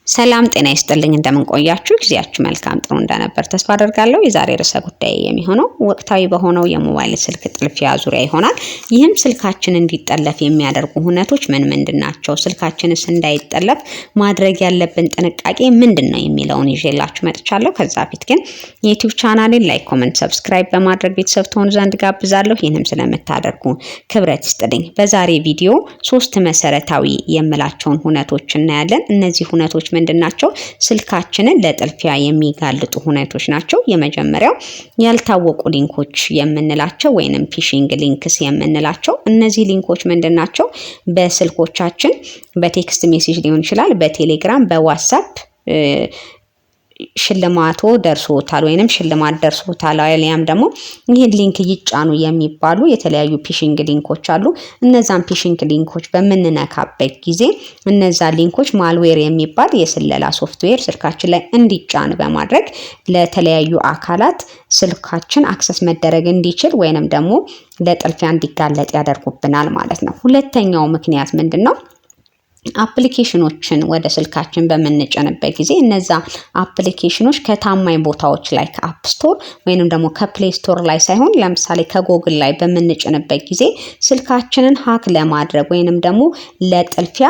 ሰላም ጤና ይስጥልኝ። እንደምን ቆያችሁ? ጊዜያችሁ መልካም ጥሩ እንደነበር ተስፋ አደርጋለሁ። የዛሬ ርዕሰ ጉዳይ የሚሆነው ወቅታዊ በሆነው የሞባይል ስልክ ጥልፊያ ዙሪያ ይሆናል። ይህም ስልካችን እንዲጠለፍ የሚያደርጉ ሁነቶች ምን ምንድን ናቸው? ስልካችንስ እንዳይጠለፍ ማድረግ ያለብን ጥንቃቄ ምንድን ነው የሚለውን ይዤላችሁ መጥቻለሁ። ከዛ በፊት ግን የ YouTube ቻናሌን like፣ comment፣ subscribe በማድረግ ቤተሰብ ትሆኑ ዘንድ ጋብዛለሁ። ይህንም ስለምታደርጉ ክብረት ይስጥልኝ። በዛሬ ቪዲዮ ሶስት መሰረታዊ የምላቸውን ሁነቶች እናያለን። እነዚህ ሁነቶች ምንድን ናቸው? ስልካችንን ለጥልፊያ የሚጋልጡ ሁነቶች ናቸው። የመጀመሪያው ያልታወቁ link ኦች የምንላቸው ወይንም phishing links የምንላቸው፣ እነዚህ link ኦች ምንድን ናቸው? በስልኮቻችን በ text message ሊሆን ይችላል፣ በቴሌግራም፣ በ WhatsApp ሽልማቶ ደርሶታል ወይንም ሽልማት ደርሶታል አሊያም ደግሞ ይህን link ይጫኑ የሚባሉ የተለያዩ phishing link ኦች አሉ። እነዛን phishing link ኦች በምንነካበት ጊዜ እነዛ link ኦች malware የሚባል የስለላ ሶፍትዌር ስልካችን ላይ እንዲጫን በማድረግ ለተለያዩ አካላት ስልካችን access መደረግ እንዲችል ወይንም ደግሞ ለጥልፊያ እንዲጋለጥ ያደርጉብናል ማለት ነው። ሁለተኛው ምክንያት ምንድን ነው? Application ኖችን ወደ ስልካችን በምንጭንበት ጊዜ እነዛ application ኖች ከታማኝ ቦታዎች ላይ፣ ከ App Store ወይንም ደግሞ ከ Play Store ላይ ሳይሆን ለምሳሌ ከጎግል ላይ በምንጭንበት ጊዜ ስልካችንን hack ለማድረግ ወይንም ደግሞ ለጥልፊያ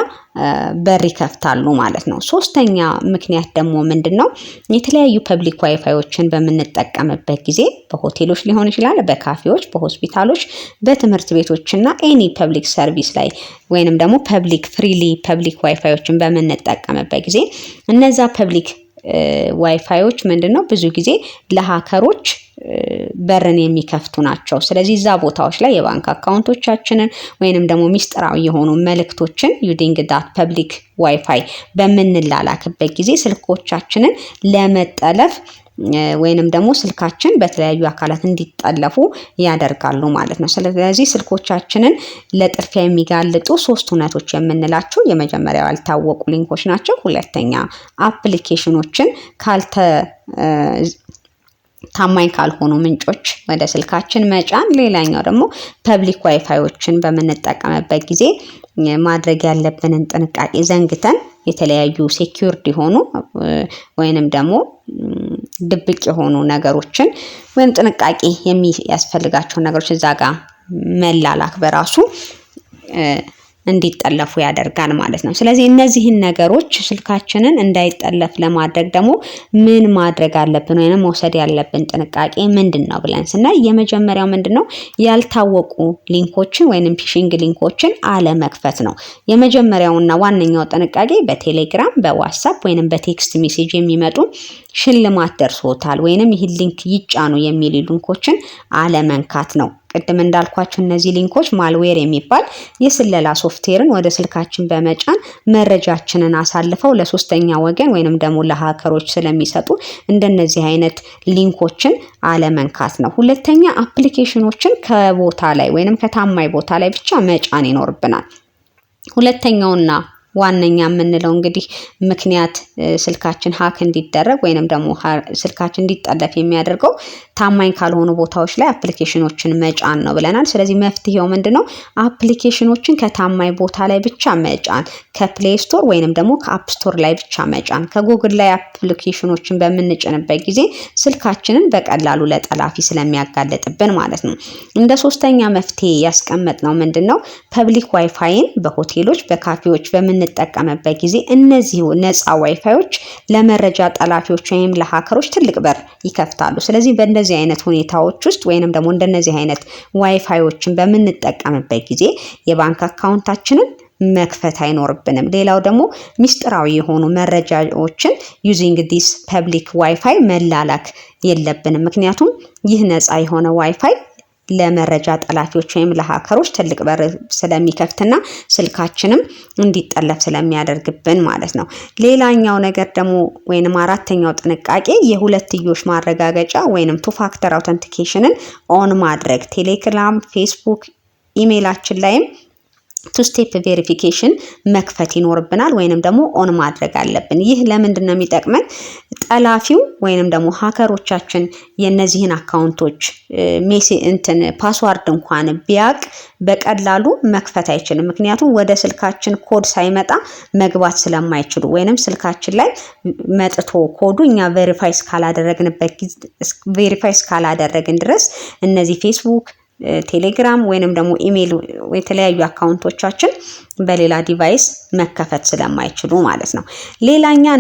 በር ይከፍታሉ ማለት ነው። ሶስተኛ ምክንያት ደግሞ ምንድን ነው? የተለያዩ public WiFi ዮችን በምንጠቀምበት ጊዜ በሆቴሎች ሊሆን ይችላል፣ በካፌዎች፣ በሆስፒታሎች፣ በትምህርት ቤቶች እና any public service ላይ ወይንም ደግሞ public freely public WiFi ዮችን በምንጠቀምበት ጊዜ እነዛ public WiFi ዮች ምንድን ነው፣ ብዙ ጊዜ ለ hacker ኦች በርን የሚከፍቱ ናቸው። ስለዚህ እዛ ቦታዎች ላይ የባንክ account ኦቻችንን ወይንም ደግሞ ሚስጥራዊ የሆኑ መልእክቶችን using that public WiFi በምንላላክበት ጊዜ ስልኮቻችንን ለመጠለፍ ወይንም ደግሞ ስልካችን በተለያዩ አካላት እንዲጠለፉ ያደርጋሉ ማለት ነው። ስለዚህ ስልኮቻችንን ለጥልፊያ የሚጋልጡ ሶስት ሁነቶች የምንላቸው የመጀመሪያው ያልታወቁ link ኦች ናቸው። ሁለተኛ application ኖችን ታማኝ ካልሆኑ ምንጮች ወደ ስልካችን መጫን፣ ሌላኛው ደግሞ public WiFi ዮችን በምንጠቀምበት ጊዜ ማድረግ ያለብንን ጥንቃቄ ዘንግተን የተለያዩ secured የሆኑ ወይንም ደግሞ ድብቅ የሆኑ ነገሮችን ወይም ጥንቃቄ የሚያስፈልጋቸውን ነገሮች እዛ ጋር መላላክ በራሱ እንዲጠለፉ ያደርጋል ማለት ነው። ስለዚህ እነዚህን ነገሮች ስልካችንን እንዳይጠለፍ ለማድረግ ደግሞ ምን ማድረግ አለብን ወይንም መውሰድ ያለብን ጥንቃቄ ምንድን ነው ብለን ስናይ የመጀመሪያው ምንድን ነው? ያልታወቁ link ኦችን ወይንም phishing link ኦችን አለመክፈት ነው። የመጀመሪያውና ዋነኛው ጥንቃቄ በቴሌግራም፣ በ WhatsApp ወይንም በ text message የሚመጡ ሽልማት ደርሶታል ወይንም ይህን link ይጫኑ የሚሉ link ኦችን አለመንካት ነው። ቅድም እንዳልኳችሁ እነዚህ link ኦች malware የሚባል የስለላ ሶፍትዌርን ወደ ስልካችን በመጫን መረጃችንን አሳልፈው ለሶስተኛ ወገን ወይንም ደግሞ ለ hacker ኦች ስለሚሰጡ እንደነዚህ አይነት link ኦችን አለመንካት ነው። ሁለተኛ application ኖችን ከቦታ ላይ ወይንም ከታማኝ ቦታ ላይ ብቻ መጫን ይኖርብናል። ሁለተኛውና ዋነኛ የምንለው እንግዲህ ምክንያት ስልካችን hack እንዲደረግ ወይንም ደግሞ ስልካችን እንዲጠለፍ የሚያደርገው ታማኝ ካልሆኑ ቦታዎች ላይ application ኖችን መጫን ነው ብለናል። ስለዚህ መፍትሄው ምንድን ነው? Application ኖችን ከታማኝ ቦታ ላይ ብቻ መጫን፣ ከ Play Store ወይንም ደግሞ ከ App Store ላይ ብቻ መጫን። ከጉግል ላይ application ኖችን በምንጭንበት ጊዜ ስልካችንን በቀላሉ ለጠላፊ ስለሚያጋልጥብን ማለት ነው። እንደ ሶስተኛ መፍትሄ ያስቀመጥነው ምንድን ነው? Public WiFi ን በሆቴሎች፣ በካፌዎች በምንጠቀምበት ጊዜ እነዚህ ነፃ ዋይፋዮች ለመረጃ ጠላፊዎች ወይም ለ hacker ኦች ትልቅ በር ይከፍታሉ። ስለዚህ በእንደዚህ አይነት ሁኔታዎች ውስጥ ወይንም ደግሞ እንደነዚህ አይነት ዋይፋዮችን በምንጠቀምበት ጊዜ የባንክ account ኣችንን መክፈት አይኖርብንም። ሌላው ደግሞ ሚስጥራዊ የሆኑ መረጃዎችን using this public WiFi መላላክ የለብንም። ምክንያቱም ይህ ነፃ የሆነ ዋይፋይ ለመረጃ ጠላፊዎች ወይም ለ hacker ኦች ትልቅ በር ስለሚከፍትና ስልካችንም እንዲጠለፍ ስለሚያደርግብን ማለት ነው። ሌላኛው ነገር ደግሞ ወይንም አራተኛው ጥንቃቄ የሁለትዮሽ ማረጋገጫ ወይንም two factor authentication ን on ማድረግ፣ ቴሌግራም፣ ፌስቡክ፣ ኢሜይላችን ላይም Two step verification መክፈት ይኖርብናል ወይንም ደግሞ on ማድረግ አለብን። ይህ ለምንድን ነው የሚጠቅመን? ጠላፊው ወይንም ደግሞ hacker ኦቻችን የነዚህን account ኦች ሜሴ እንትን password እንኳን ቢያቅ በቀላሉ መክፈት አይችልም። ምክንያቱም ወደ ስልካችን ኮድ ሳይመጣ መግባት ስለማይችሉ ወይንም ስልካችን ላይ መጥቶ ኮዱ እኛ verify እስካላደረግን ድረስ እነዚህ ፌስቡክ፣ ቴሌግራም ወይንም ደግሞ ኢሜይል የተለያዩ account ኦቻችን በሌላ device መከፈት ስለማይችሉ ማለት ነው። ሌላኛው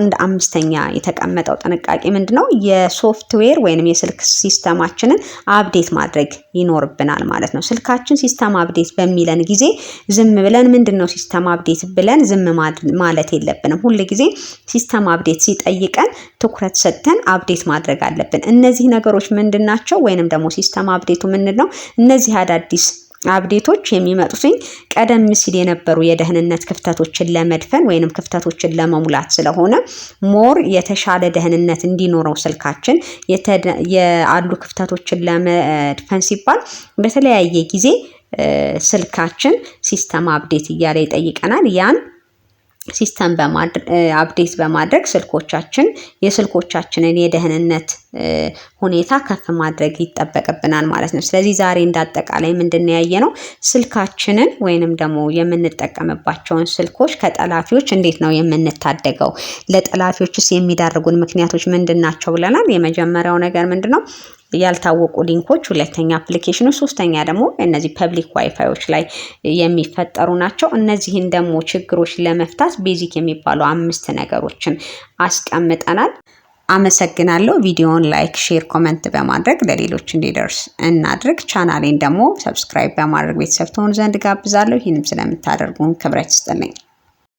እንደ አምስተኛ የተቀመጠው ጥንቃቄ ምንድነው? የሶፍትዌር ወይንም የስልክ system ኣችንን update ማድረግ ይኖርብናል ማለት ነው። ስልካችን system update በሚለን ጊዜ ዝም ብለን ምንድነው system update ብለን ዝም ማለት የለብንም። ሁል ጊዜ system update ሲጠይቀን ትኩረት ሰጥተን update ማድረግ አለብን። እነዚህ ነገሮች ምንድን ናቸው? ወይንም ደግሞ system update ኡ ምንድን ነው? እነዚህ አዳዲስ update ኦች የሚመጡትኝ ቀደም ሲል የነበሩ የደህንነት ክፍተቶችን ለመድፈን ወይንም ክፍተቶችን ለመሙላት ስለሆነ more የተሻለ ደህንነት እንዲኖረው ስልካችን ያሉ ክፍተቶችን ለመድፈን ሲባል በተለያየ ጊዜ ስልካችን system update እያለ ይጠይቀናል። ያን system update በማድረግ የስልኮቻችንን የደህንነት ሁኔታ ከፍ ማድረግ ይጠበቅብናል ማለት ነው። ስለዚህ ዛሬ እንደ አጠቃላይ ምንድነው ያየነው? ስልካችንን ወይንም ደግሞ የምንጠቀምባቸውን ስልኮች ከጠላፊዎች እንዴት ነው የምንታደገው? ለጠላፊዎችስ የሚዳርጉን ምክንያቶች ምንድን ናቸው ብለናል። የመጀመሪያው ነገር ምንድነው? ያልታወቁ link ኦች፣ ሁለተኛ application ኖች፣ ሶስተኛ ደግሞ እነዚህ public WiFi ዮች ላይ የሚፈጠሩ ናቸው። እነዚህን ደግሞ ችግሮች ለመፍታት basic የሚባሉ አምስት ነገሮችን አስቀምጠናል። አመሰግናለሁ። ቪዲዮውን like፣ share፣ comment በማድረግ ለሌሎች እንዲደርስ እናድርግ። ቻናሌን ደግሞ subscribe በማድረግ ቤተሰብ ትሆኑ ዘንድ ጋብዛለሁ። ይህንም ስለምታደርጉን ክብረት ይስጥልኝ።